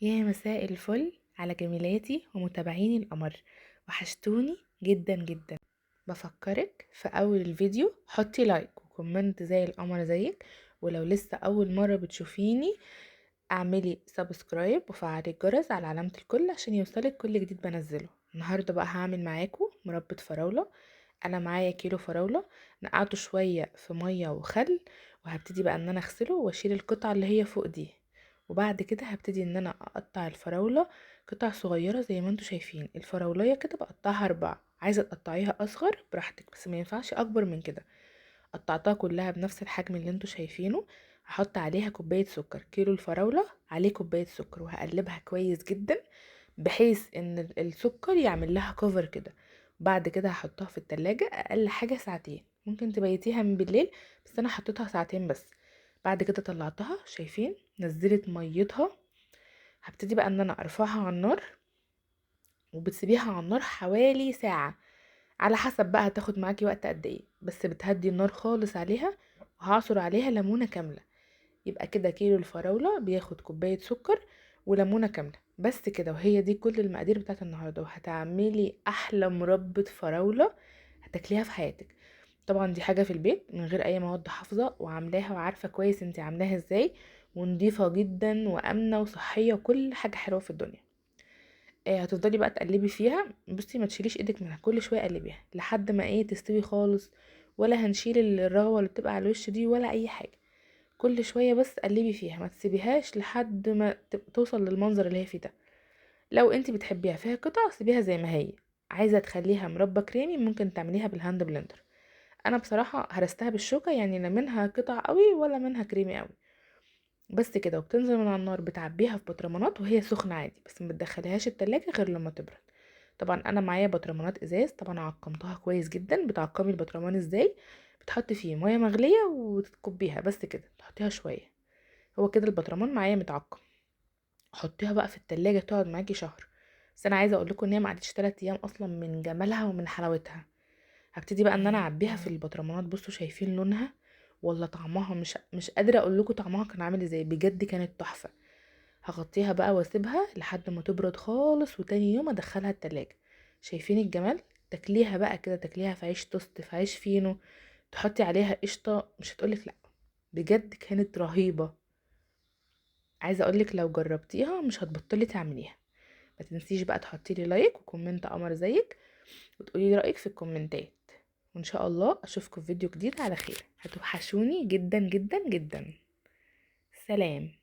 يا مساء الفل على جميلاتي ومتابعيني القمر، وحشتوني جدا جدا. بفكرك في اول الفيديو حطي like و comment زي القمر زيك، ولو لسه اول مرة بتشوفيني اعملي subscribe وفعلي الجرس على علامة الكل عشان يوصلك كل جديد بنزله. النهاردة بقى هعمل معاكم مربى فراولة. انا معايا كيلو فراولة نقعته شوية في مية وخل، وهبتدي بقى ان انا اغسله واشيل القطعة اللي هي فوق دي، وبعد كده هبتدي ان انا اقطع الفراولة قطع صغيرة زي ما انتوا شايفين. الفراولية كده بقطعها 4، عايزة تقطعيها اصغر براحتك بس ما ينفعش اكبر من كده. قطعتها كلها بنفس الحجم اللي انتوا شايفينه. هحط عليها كوباية سكر، كيلو الفراولة عليه كوباية سكر، وهقلبها كويس جدا بحيث ان السكر يعمل لها كفر كده. بعد كده هحطها في التلاجة اقل حاجة ساعتين، ممكن تبيتيها من بالليل بس انا حطيتها ساعتين بس. بعد كده طلعتها، شايفين نزلت ميتها. هبتدي بقى ان انا ارفعها على النار، وبتسيبيها على النار حوالي ساعة على حسب بقى هتاخد معاكي وقت قد ايه، بس بتهدي النار خالص عليها. وهعصر عليها ليمونة كاملة. يبقى كده كيلو الفراولة بياخد كوباية سكر وليمونة كاملة بس كده. وهي دي كل المقادير بتاعت النهاردة، وهتعملي احلى مربى فراولة هتاكليها في حياتك. طبعا دي حاجة في البيت من غير اي مواد حافظة، وعاملاها وعارفة كويس انتي عاملاها ازاي، ونضيفة جدا وامنة وصحية وكل حاجة حلوة في الدنيا. هتفضلي بقى تقلبي فيها، بصي ما تشيليش ايدك منها، كل شوية قلبيها لحد ما تستوي خالص، ولا هنشيل الرغوة اللي بتبقى على الوش دي ولا اي حاجة. كل شوية بس قلبي فيها، ما تسيبيهاش لحد ما توصل للمنظر اللي هي فيه ده. لو انتي بتحبيها فيها قطع سيبيها زي ما هي، عايزة تخليها مربى كريمي ممكن تعمليها بال hand blender. انا بصراحة هرستها بالشوكة، يعني لا منها قطع قوي ولا منها كريمي قوي بس كده. وبتنزل من على النار، بتعبيها في بطرمانات وهي سخنة عادي، بس ما بتدخليهاش التلاجة غير لما تبرد. طبعا انا معايا بطرمانات ازاز، طبعا عقمتها كويس جدا. بتعقمي البطرمان ازاي؟ بتحطي فيه مية مغليه وتكبيها بس كده، تحطيها شوية، هو كده البطرمان معايا متعقم. حطيها بقى في التلاجة تقعد معاكي شهر. بس انا عايزه اقول لكم ان هي ما قعدتش 3 ايام اصلا من جمالها ومن حلاوتها. هبتدي بقى ان انا اعبيها في البطرمانات. بصوا شايفين لونها ولا طعمها؟ مش قادرة اقول لكم طعمها كان عامل ازاي، بجد كانت تحفة. هغطيها بقى واسيبها لحد ما تبرد خالص، وتاني يوم ادخلها التلاجة. شايفين الجمال؟ تاكليها بقى كده، تاكليها في عيش توست، في عيش فينو، تحطي عليها قشطه، مش هتقولك لا، بجد كانت رهيبة. عايزه اقولك لو جربتيها مش هتبطلي تعمليها. ما تنسيش بقى تحطي لي like و comment قمر زيك، وتقولي لي رايك في الكومنتات. وان شاء الله اشوفكم في فيديو جديد على خير. هتوحشوني جدا جدا جدا. سلام.